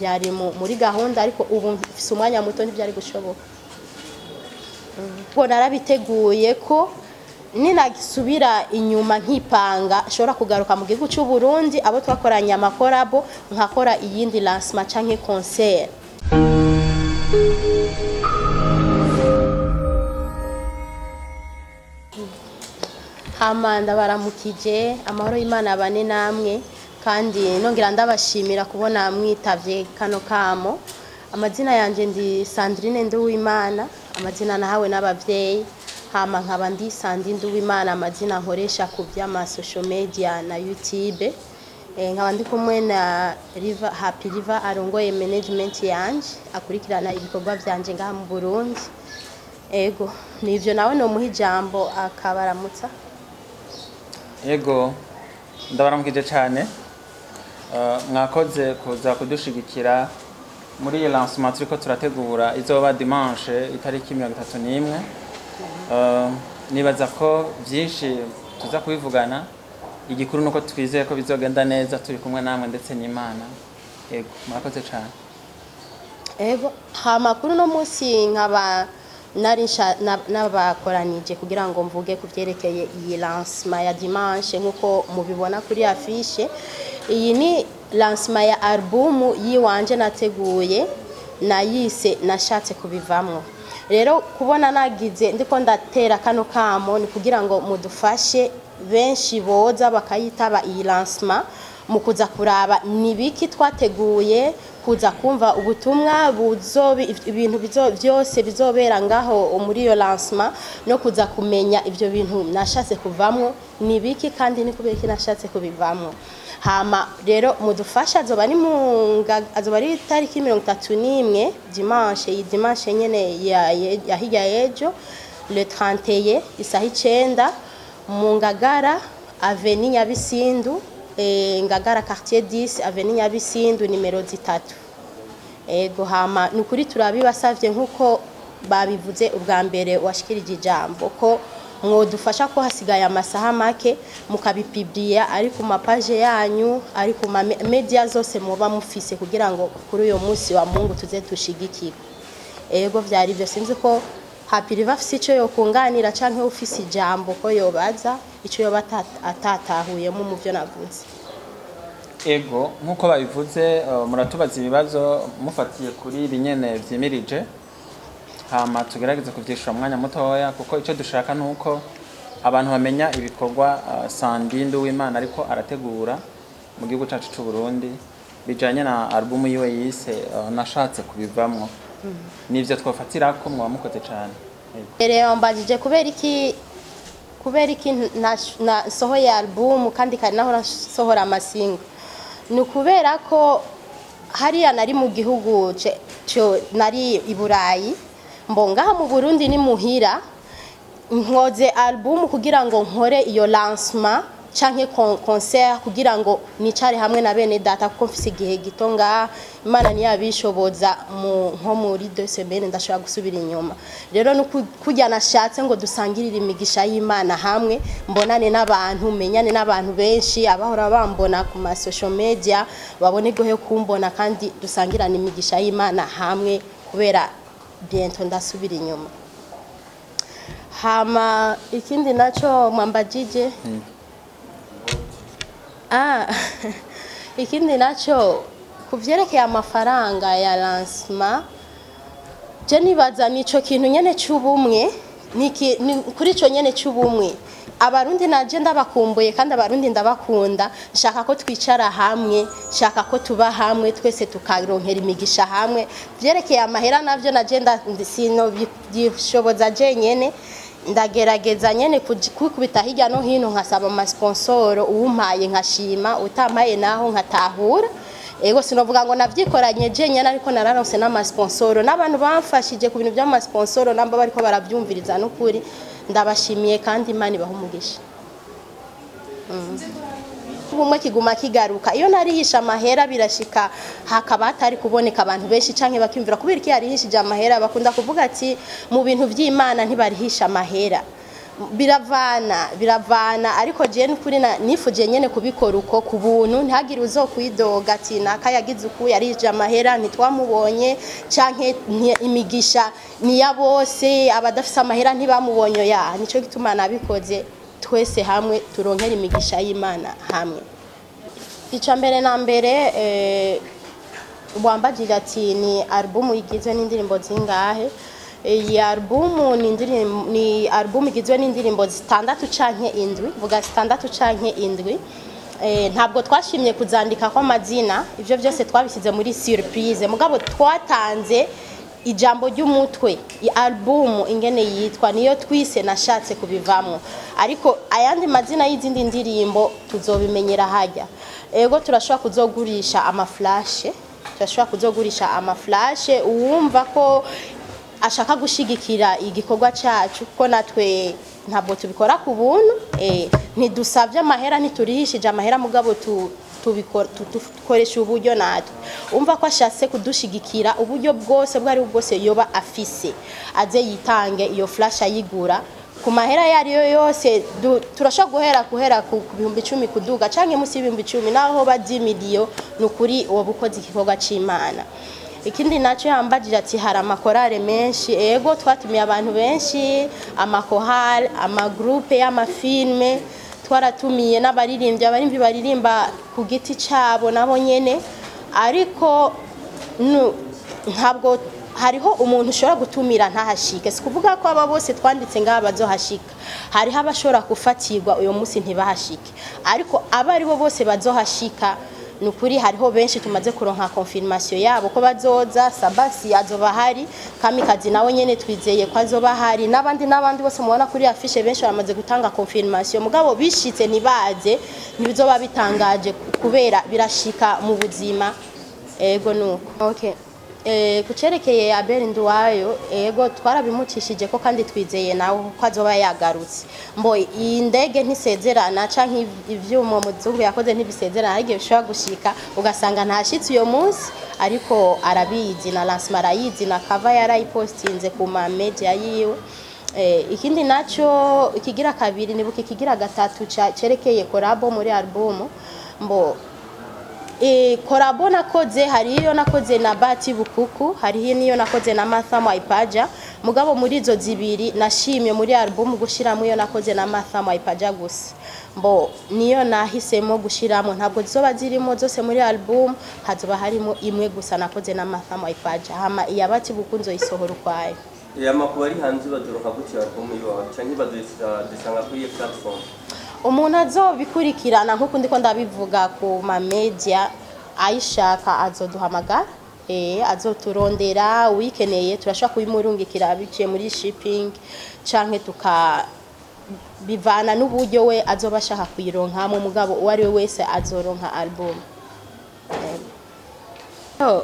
Byari muri gahunda, ariko ubu mfise umwanya muto, ntibyari gushoboka. Ubwo narabiteguye ko ninasubira inyuma nkipanga nshobora kugaruka mu gihugu cy'u Burundi, abo twakoranye ama collabo, nkakora iyindi lancement canke concert. Hama ndabaramukije, amahoro y'Imana abane namwe, kandi nongera ndabashimira kubona mwitavye kano kamo. Amazina yanje ndi Sandrine Nduwimana, amazina nahawe n'abavyeyi. Hama nkaba ndi Sandi Nduwimana, amazina nkoresha ku vy'ama social media na YouTube. Nkaba ndi kumwe na Riva, Happy River, arongoye management yanje, akurikirana ibikorwa vyanje ngaha mu Burundi. Ego, nivyo, nawe nomuha ijambo akabaramutsa. Ego, ndabaramukije cyane. Mwakoze kuza kudushigikira muri iyi lancement turiko turategura, izoba dimanche itariki 31. Nibaza ko byinshi tuza kubivugana. Igikuru nuko twizeye ko bizogenda neza turi kumwe namwe ndetse n'Imana. Ego, murakoze cyane. Ego, hama kuri uno munsi nkaba nari nabakoranije kugira ngo mvuge ku vyerekeye iyi lancement ya dimanche. Nk'uko mubibona kuri affiche, iyi ni lancement ya album yiwanje nateguye, nayise "Nashatse Kubivamwo". Rero kubona nagize ndiko ndatera kano kamo ni kugira ngo mudufashe, benshi boza bakayitaba iyi lancement, mu kuza kuraba ni biki twateguye, kuza kumva ubutumwa buzobi, ibintu bizo byose bizobera ngaho muri iyo lancement, no kuza kumenya ivyo bintu nashatse kuvamwo ni biki kandi ni kubera iki nashatse kubivamwo. Hama rero mudufasha, azoba ari azoba ari itariki 31, dimanche, iyi dimanche nyene ya hirya y'ejo, le 31, isaha 9, mu Ngagara, avenue Nyabisindu, Ngagara quartier 10, avenue Nyabisindu nimero 3. Ego, hama ni ukuri turabibasavye, nk'uko babivuze ubwa mbere washikirije ijambo, ko mwodufasha, ko hasigaye amasaha make, mukabipibliya ari ku ma pages yanyu, ari ku ma media zose muba mufise, kugira ngo kuri uyo munsi wa Mungu tuze dushigikirwe. Ego, vyari ivyo. Sinzi ko Happy River afise ico yokunganira, canke ufise ijambo ko yobaza ico yoba atatahuyemo mu vyo navuze. Ego, nk'uko babivuze, muratubaza ibibazo mufatiye kuri ibi nyene vyimirije, hama tugerageze kuvyishura mu mwanya mutoya, kuko icyo dushaka ni uko abantu bamenya ibikorwa Sandi Nduwimana ariko arategura mu gihugu cacu c'u Burundi, bijanye na album yiwe yise "Nashatse Kubivamwo". Nivyo twofatirako, mwaba mukoze cane. Ego. Rero mbajije kubera iki nasohoye album kandi kari naho nasohora ama single. Ni ukubera ko hariya nari mu gihugu nari i Burayi, mbo ngaha mu Burundi ni muhira. Nkoze album kugira ngo nkore iyo lancement canke concert, kugira ngo nicare hamwe na bene data, kuko mfise igihe gito ngaha. Imana niyabishoboza, mu nko muri 2 semaines ndashobora gusubira inyuma. Rero no kurya nashatse ngo dusangirire imigisha y'Imana hamwe, mbonane n'abantu, menyane n'abantu benshi abahora bambona ku ma social media, babone gohe kumbona, kandi dusangirane imigisha y'Imana hamwe, kubera bientôt ndasubira inyuma. Hama ikindi naco mwambajije, ikindi naco ku vyerekeye amafaranga ya lancement, je nibaza nico kintu nyene c'ubumwe, ni kuri ico nyene c'ubumwe. Abarundi naje ndabakumbuye, kandi Abarundi ndabakunda. Nshaka ko twicara hamwe, nshaka ko tuba hamwe twese, tukaronkera imigisha hamwe. Vyerekeye amahera navyo, naje sino byishoboza jenyene. Ndagerageza nyene kwikubita hirya no hino, nkasaba ama sponsor, uwumpaye nkashima, utampaye naho nkatahura. Ego, sinovuga ngo navyikoranye jenyene, ariko nararonse n'ama sponsor n'abantu bamfashije ku bintu by'ama sponsor, namba bariko baravyumviriza, n'ukuri ndabashimiye kandi Imana ibaha umugisha. Ubumwe kiguma kigaruka. Iyo narihisha amahera, birashika hakaba hatari kuboneka abantu benshi, canke bakiyumvira kubera iki yarihishije amahera. Bakunda kuvuga ati mu bintu vy'Imana ntibarihisha amahera. Biravana, biravana, ariko je nukuri nifuje nyene kubikora uko ku buntu, ntihagire uzokwidoga ati naka yagize uku, yarije amahera ntitwamubonye, canke imigisha ni ya bose, abadafise amahera ntibamubonye. Ya nico gituma nabikoze twese hamwe, turonkera imigisha y'Imana hamwe. Ica mbere na mbere, wambajije ati ni album igizwe n'indirimbo zingahe? Iyi album ni album igizwe n'indirimbo zitandatu canke indwi, vuga zitandatu canke indwi. Ntabwo twashimye kuzandika ko amazina, ivyo byose twabishyize muri surprise, mugabo twatanze ijambo ry'umutwe album ingene yitwa, niyo twise "Nashatse kubivamwo", ariko ayandi mazina y'izindi ndirimbo tuzobimenyera hajya. Ego, turashobora kuzogurisha amaflashe, turashobora kuzogurisha amaflashe. Uwumva ko ashaka gushigikira igikorwa cyacu, kuko natwe ntabwo tubikora ku buntu, ntidusabye amahera, ntiturihishije amahera, mugabo dukoresha uburyo natwe. Umva ko ashatse kudushigikira, uburyo bwose bwo ari bwo bwose yoba afise, aze yitange iyo flash ayigura ku mahera ayo ariyo yose. Turashobora guhera ku 10,000 kuduga, canke munsi y'ibihumbi 10, naho hoba 10 miliyo, ni ukuri uwo bukoze igikorwa c'Imana. Ikindi nacyo yambajije ati hari amakorale menshi. Ego, twatumiye abantu benshi, amakorale, amagroupe y'amafilme, twaratumiye n'abaririmbyi, abaririmbyi baririmba ku giti cyabo nabo nyene. Ariko ntabwo hariho umuntu ushobora gutumira ntahashike. Si kuvuga ko aba bose twanditse ngaha bazohashika, hariho abashobora gufatirwa uyu munsi ntibahashike, ariko abo ari bo bose bazohashika. Ni ukuri hariho benshi tumaze kuronka confirmation yabo ko bazoza. Sabasi azoba ahari, Kamikazi nawe nyene twizeye ko azoba ahari, n'abandi n'abandi bose mubona kuri affiche, benshi baramaze gutanga confirmation. Mugabo bishitse ntibaze, ntibizoba bitangaje kubera birashika mu buzima. Ego, nuko okay. Kucerekeye Abel Nduwayo, ego, twarabimutishije ko kandi twizeye nawe ko azoba yagarutse. Mbo iyi ndege ntisezerana, canke ivyuma muzungu yakoze ntibisezerana, ariko bishobora gushika ugasanga ntashitse uyo munsi, ariko arabizi na lancement arayizi, na cover yarayipostinze ku ma media yiwe. Ikindi naco ikigira kabiri, nibuka ikigira gatatu cerekeye collabo muri album. Mbo collabo nakoze, hariyo nakoze na Bati Bukuku, hariyo niyo nakoze na Martha Mwaipaja. Mugabo muri izo zibiri nashimye muri album gushiramo iyo nakoze na Martha Mwaipaja gusa. Mbo niyo nahisemo gushiramo, ntabwo zizoba zirimo zose muri album, hazoba harimo imwe gusa nakoze na Martha Mwaipaja, hama iya Bati Bukuku nzoyisohora ukwayo. Amakuru ari hanze, bazoronka gute album iwawe, canke bazodusanga kuri iyo platform? Umuntu azobikurikirana nk'uko ndiko ndabivuga ku ma media, ayishaka azoduhamagara, azoturondera. Uyikeneye turashobora kubimurungikira biciye muri shipping, canke tuka bivana n'uburyo we azoba ashaka kuyironkamo, mugabo uwo ari we wese azoronka album. Oh,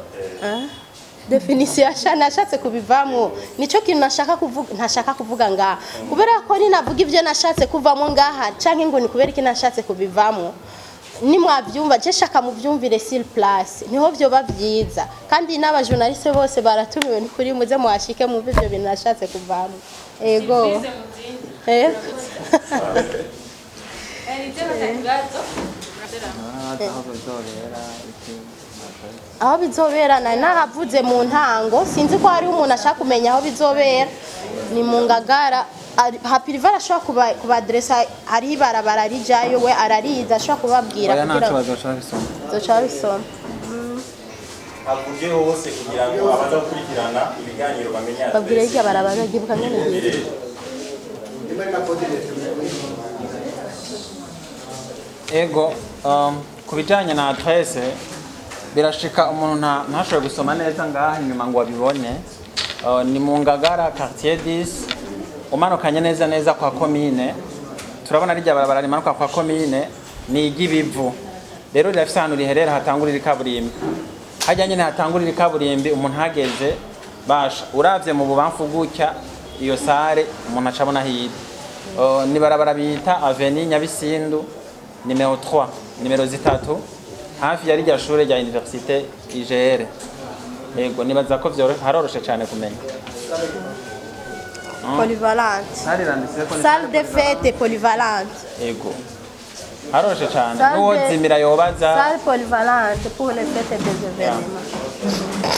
définition ya "Nashatse kubivamwo" nico kintu nashaka kuvuga, ntashaka kuvuga ngaha, kubera ko ninavuga ivyo nashatse kuvamo ngaha, canke ngo ni kubera iki nashatse kubivamwo, nimwavyumva, je shaka muvyumvire sur place, niho vyoba vyiza. Kandi n'abajournaliste bose baratumiwe, ni kuri muze muhashike mwumve ivyo bintu nashatse kuvamwo. Ego, ego. Aho bizobera iki? Aho bizobera nari nahavuze mu ntango, sinzi ko hariho umuntu ashaka kumenya aho bizobera. Ni mu Ngagara. Happy River arashobora kubadresa, hariho ibarabara rijayo, we arariza, ashobora kubabwira. Oya. Kugira Ntaco bazoca babisoma. Zoca babisoma. Havuge hose kugira ngo abaza gukurikirana ibiganiro bamenye Babwire adresse. iryo barabara ryibuka nyene ryitwa. Ego, ku bijanye na adresse, birashika umuntu ntashobore gusoma neza ngaha inyuma ngo abibone. Ni mu Ngagara, quartier 10, umanukanye neza neza kwa komine. Turabona rirya barabara rimanuka kwa komine, ni iry'ibivu rero, rirafise ahantu riherera hatangurira ikaburimbi. Harya nyene hatangurira ikaburimbi, umuntu hageze basha uravye mu bubamfu gutya, iyo sare umuntu aca abona hirya. Ni barabara bita Avenue Nyabisindu nimero 3, nimero 3, hafi ya rirya shure rya Université IGR. Yego, nibaza ko haroroshe cyane kumenya. polyvalente. Salle iranditseko ni Salle de fête polyvalente. Ego, haroshe cyane. Salle N'uwozimira yobaza. Salle polyvalente pour les fêtes des événements.